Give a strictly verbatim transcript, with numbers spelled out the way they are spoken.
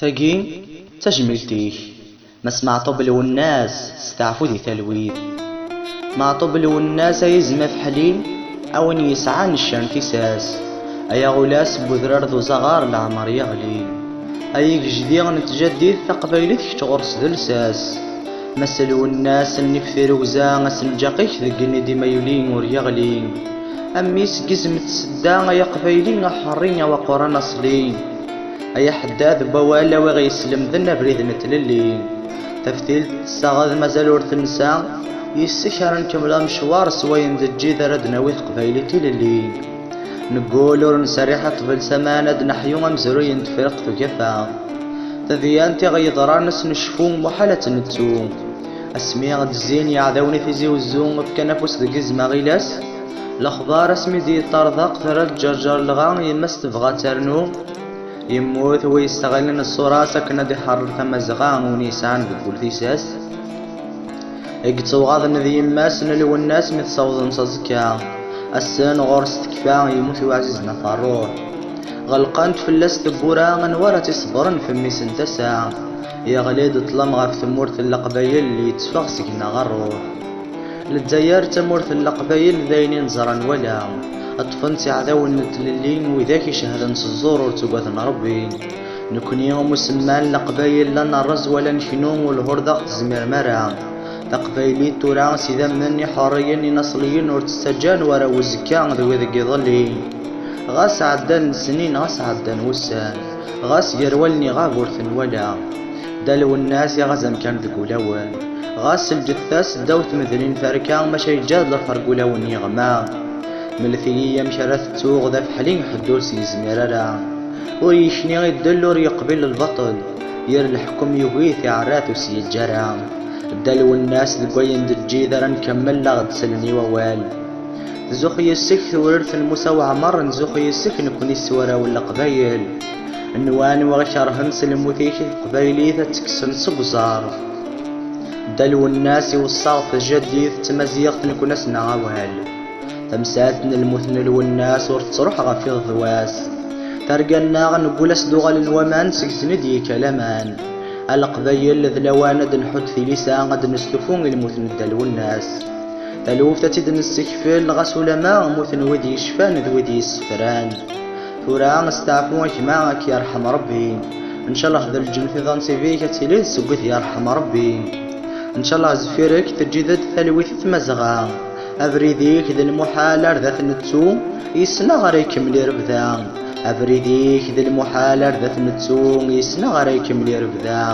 Tagi d tajmilt-ik, Mass Meɛṭub Lwennas, steɛfu di talwit. Meɛṭub Lwennas ay izem afeḥli, a win yesɛan ccer n tissas, ay aɣulas n wedrar d uzaɣar leɛmer yeɣli, ay igejdi n tjaddit taqbaylit kečč ɣur-s d lsas. Mass Lwennas, nnif tirugza, asenǧaq-ik deg igenni dima yuli ur yeɣli. A mmi-s n yizem d tsedda, ay aqbayli aḥerri, a waqquran aṣli. Ay aḥeddad n wawal, a wi ɣ-yeslemden abrid n tlelli. Taftilt tessaɣed mazal ur tensa, yis-k ara nkemmel amecwar s wayen d-teǧǧid ara d-nawi teqbaylit ilelli. Neggul ur nserriḥ i ṭṭbel s aman, ad neḥyu amezruy n tefriqt ugafa. Tadyant i ɣ-yeḍran s necfu, muḥal ad tt-nettu. Asmi d-zzin yeɛdawen i Tizi Wezzu, fkan afus deg izem aɣilas. Lexbar asmi d-yeṭṭerḍeq, terra-d ǧerǧer lɣa, yemma-s tebɣa ad ternu. Yemmut wi yesseɣlen ṣṣura-s akken ad iḥeṛṛer Tamazɣa, win yesɛan deg wul tissas. I yettewɣaḍen d yemma-s n Lwennas mi t-ssawḍen s aẓekka. Ass-n ɣur-s tekfa, yemmut uɛziz n At Ṛṛuḥ. Ɣelqent fell-as tebbura, anwa ara tt-iṣebbren f mmi-s n tasa? Yeɣli-d ṭṭlam ɣef tmurt n Leqbayel, yetteffeɣ seg-neɣ ṛṛuḥ. Lezzayer d tamurt n Leqbayel, d ayen i neẓra nwala. Ṭṭfen-tt iɛdawen n tlelli, widak icehden s ẓẓur ur ttuggaden Ṛebbi. Nekni umusemman Leqbayel la nṛez wala neknu, ur lhur d aɣ-tezmirem ara. Taqbaylit tura s idammen iḥerriyen inaṣliyen ur tt-ttaǧǧan warraw uzekka d wid n yiḍelli. Ɣas ɛeddan snin, ɣas ɛeddan wussan, ɣas gar wallen iɣab ur ten-wala. Dda Lwennas iɣaz amkan deg ulawen. Ɣas lǧetta-s ddaw tmedlin terka, maca yeǧǧa-d lferg ulawen yeɣma. Mlet-iyi amek ara tettuɣ d afeḥli, ḥedd ur s-yezmir ara. Ur yekni i ddel, ur yeqbil lbaṭel. Yir leḥkem yugi-t, iɛerra-t, ur s-yeǧǧa ara. Dda Lwennas deg wayen d-teǧǧid ara nkemmel, la ɣ-d-sellen i wawal. Tzux yes-k tewrirt n Musa Waɛmer, nzux yes-k nekni s warraw n Leqbayel. Nwan wa ɣ-ikerhen s lmut-ik, taqbaylit ad tt-kksen seg uẓar. Dda Lwennas iweṣṣa ɣef tjaddit d tmaziɣt, nekni as-naɣ awal. Tamsalt n lmut n Lwennas ur tettruḥ ɣef iḍ d wass. Targa-nneɣ neggul-as d uɣalen waman, seg-sen i d-yekka laman. A Leqbayel, d lawan ad nḥudd tilisa, ad nestufu i lmut n Dda Lwennas. Taluft ad tt-id-nessekfel, ɣas ulama mmuten wid yecfan d wid yessefran. Tura steɛfu a gma, ad k-yerḥem Rebbi. Ncallah d lǧennet i d ansib-ik, ad tiliḍ seg wid yerḥem Rebbi. Ncallah zeffir-k teǧǧiḍ-d talwit i Tmazɣa. Abrid-ik d lmuḥal ar d at nettu, yes-neɣ ara ikemmel irebda. Abrid-ik d lmuḥal ar d at nettu, yes-neɣ ara ikemmel irebda.